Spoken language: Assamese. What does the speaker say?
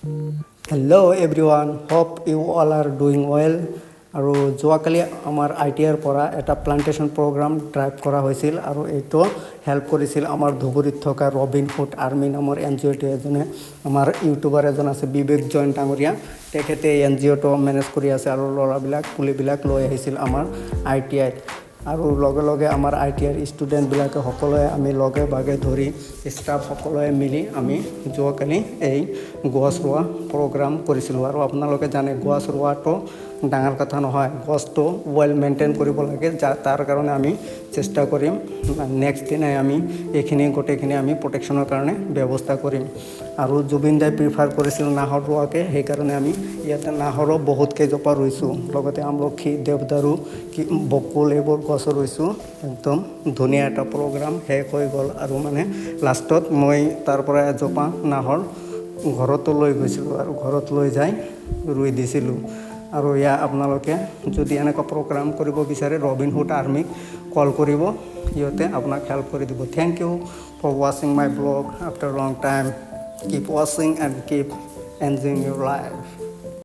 Hello everyone, hope you all are doing well. আৰু যোৱাকালি আমাৰ I T আইৰ পৰা এটা প্লান্টেশ্যন প্ৰগ্ৰাম ড্ৰাইভ কৰা হৈছিল আৰু এইটো হেল্প কৰিছিল আমাৰ ধুবুৰীত থকা ৰবিন হুড আৰ্মি নামৰ এন জি অ'টো এজনে, আমাৰ ইউটিউবাৰ এজন আছে বিবেক জৈন ডাঙৰীয়া, তেখেতে এই এন জি অ'টো মেনেজ কৰি আছে। আৰু ল'ৰাবিলাক পুলিবিলাক লৈ আহিছিল আমাৰ I T আইত আৰু লগে লগে আমাৰ I T আইৰ ষ্টুডেণ্টবিলাকে সকলোৱে আমি লগে ভাগে ধৰি ষ্টাফ সকলোৱে মিলি আমি যোৱাকালি এই গছ ৰোৱা প্ৰগ্ৰাম কৰিছিলোঁ। আৰু আপোনালোকে জানে, গছ ৰোৱাটো ডাঙৰ কথা নহয়, গছটো ৱেল মেইনটেইন কৰিব লাগে। যা তাৰ কাৰণে আমি চেষ্টা কৰিম। নেক্সট দিনাই আমি এইখিনি গোটেইখিনি আমি প্ৰটেকশ্যনৰ কাৰণে ব্যৱস্থা কৰিম। আৰু জুবিন দাই প্ৰিফাৰ কৰিছিল নাহৰ ৰোৱাকৈ, সেইকাৰণে আমি ইয়াতে নাহৰো বহুত কেইজোপা ৰুইছোঁ, লগতে আমলখি, দেৱদাৰু কি বকুল এইবোৰ গছো ৰুইছোঁ। একদম ধুনীয়া এটা প্ৰগ্ৰাম শেষ হৈ গ'ল। আৰু মানে লাষ্টত মই তাৰ পৰা এজোপা নাহৰ ঘৰতো লৈ গৈছিলোঁ আৰু ঘৰত লৈ যাই ৰুই দিছিলোঁ। আৰু এয়া আপোনালোকে যদি এনেকুৱা প্ৰগ্ৰাম কৰিব বিচাৰে, ৰবিন হুড আৰ্মিক কল কৰিব, সিহঁতে আপোনাক হেল্প কৰি দিব। Thank you for watching my vlog after long time. Keep watching and keep enjoying your life.